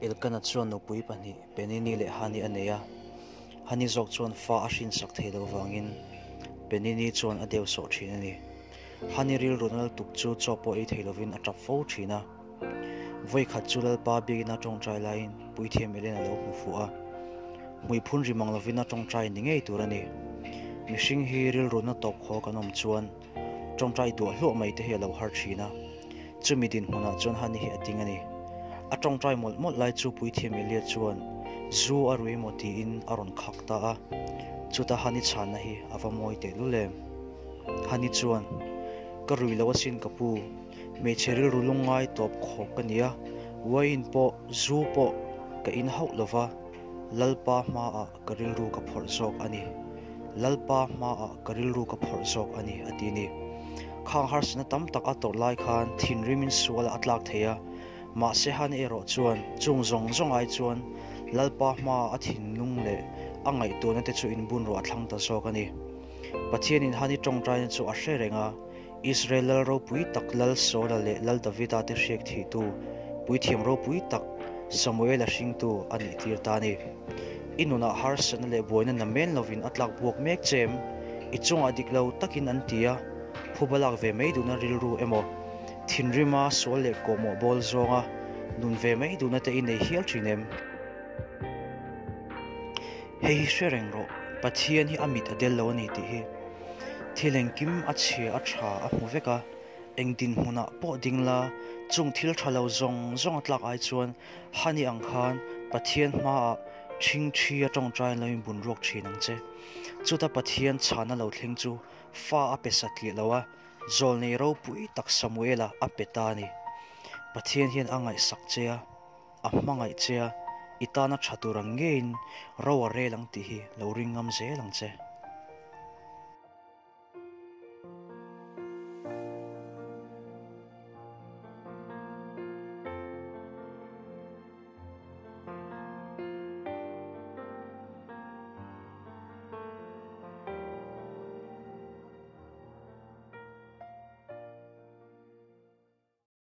Elkana chuan nupui pahnih, Penini leh Hani a nei a. Hani zawk chuan fa a hrinsak thei lo vangin Penini chuan a deu sawh thin a ni. Hani rilru nal tuk chu chaw pawh ei thei lovin a tap fo thin a. Vawi khat chu Lalpa biakina tawngtai laiin Puithiam Elen a lo hmu fuh a. Hmuiphun ri mang lovin a tawngtai ni ngei tur a ni. Mihring hi rilru na tawp khaw kan awm chuan tawngtai duah hluah mai te hi a lo har thin a. Chumi dinhmunah chuan Hani hi a ding a ni. A tawngtai mawlh mawlh lai chu Puithiam Elia chuan zu a rui maw tiin a rawn khak ta a. Chuta Hani chhanna hi a va mawi tehlul em? Hani chuan, Ka rui lo asin ka pu, hmeichhe rilru lungngai tawp khawp ka ni a, wine pawh zu pawh ka in hauh lo va, Lalpa hmaah ka rilru ka phawrh zawk a ni. Lalpa hmaah ka rilru ka phawrh zawk a ni, a ti ni. Khang harsatna tam tak a tawrh lai khan thinrimin sual a tlak thei a, mahse Hani erawh chuan chung zawng zawng ai chuan Lalpa hmaah a thinlung leh a ngaihtuahna te chu inbunruah a thlang ta zawk a ni. Pathianin Hani tawngtaina chu a hre reng a, Israel lal ropui tak Lal Saula leh Lal Davida te hriak thihtu, puithiam ropui tak Samuela hringtu a nih tir ta a ni. I nunah harsatna leh buaina namen lovin a tlak buak mek che em? I chungah dik lo takin an ti a, phuba lak ve mai duhna rilru emaw, thinrima sual leh kawhmawh bawl zawnga nun ve mai duhna te i nei hial thin em? Hei hi hre reng rawh, Pathian hi a mit a del lo a ni tih hi. Thil engkim a chhia a tha a hmu vek a, eng dinhmunah pawh ding la, chung thil tha lo zawng zawng a tlak ai chuan Hani ang khan Pathian hmaah ṭhing ṭhi a ṭawngṭai an lo inbun ruak ṭhin ang che. Chuta Pathian chhana lo thleng chu fa a pe satliah lo a, zawlnei ropui tak Samuela a pe ta a ni. Pathian hian a ngaihsak che a. A hmangaih che a, i tana tha tur ang ngeiin ro a rel ang tih hi lo ring ngam zel ang che.